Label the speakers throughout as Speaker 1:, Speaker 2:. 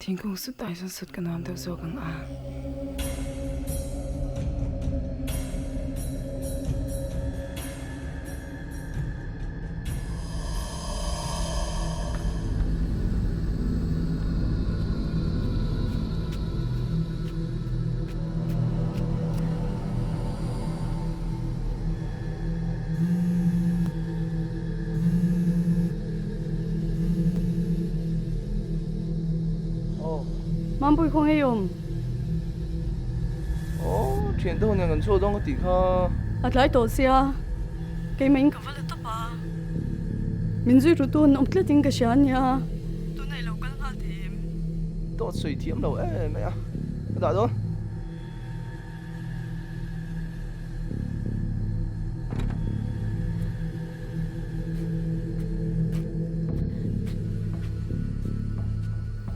Speaker 1: Thingkung sut ai chuan sut ka nuam deuh zawk ang a.
Speaker 2: Mampui khaw ngei awm.
Speaker 3: Aw, thian te ho nen kan chhuak dawn ka tih kha.
Speaker 2: A tlai tawh sia, keimah in ka va la tawp a. Min zui ru tu an awm tlat in ka hria ania, tunah i lo kal nghal thei em?
Speaker 3: Dawt sawi thiam lo em mai a, ka dah dawn.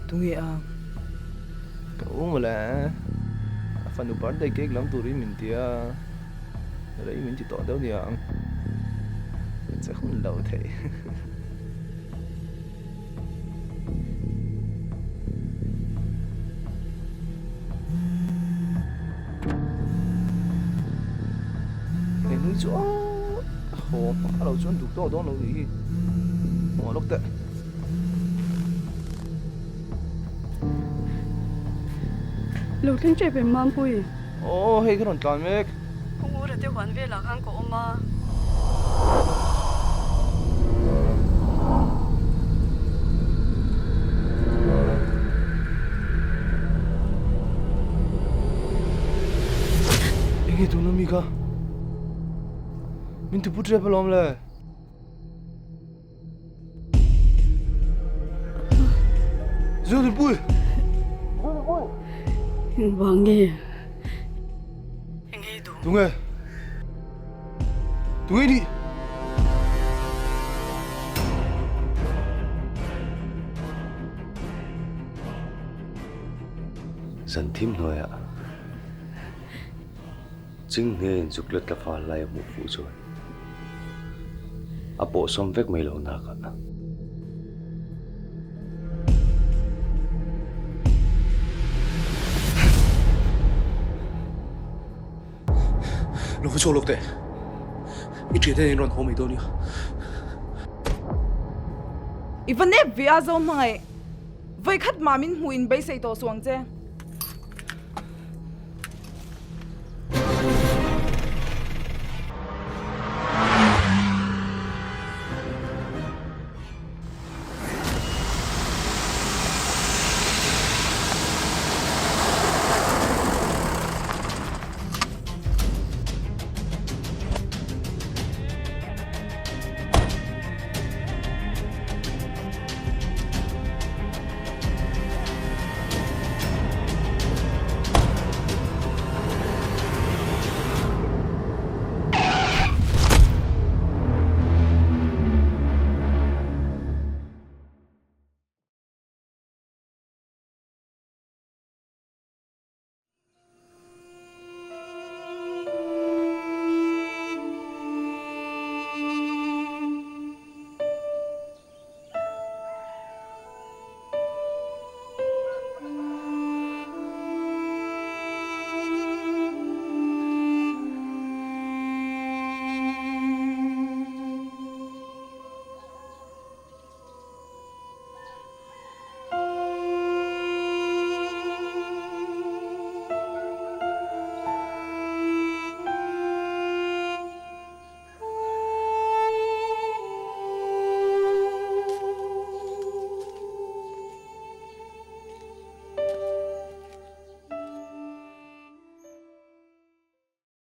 Speaker 1: Tunge a?
Speaker 3: Ka u mawle, a fanu birthday cake lam turin min ti a, rei min ti tawh deuh niang, ka che hun lo thei. He hnui chu aw haw a lo chuan duh tawk dawn lo nih hi hmuh lawk teh.
Speaker 2: Lo thleng tep em Mampui?
Speaker 3: Aw hei ka rawn tlan mek.
Speaker 2: Kawngura te huan velah khan ka awm a.
Speaker 3: Enge tuna mi kha? Min tupu tep alawm le. Zodinpui! Zodinpui!
Speaker 2: Engvang nge? Enge i duh?
Speaker 3: Tunge? Tunge i nih?
Speaker 4: Zan thim hnuaiah Chinghne in zuk let la fal lai a hmuh fuh chuan a pawhsawm vek mai lo nakah.
Speaker 3: Lo va chhuak lawk teh. I thian hian in rawn haw mai dawn nia.
Speaker 1: I va nep ve a zo hmangaih. Vawikhat mah min hmuh in beisei tawh suh ang che.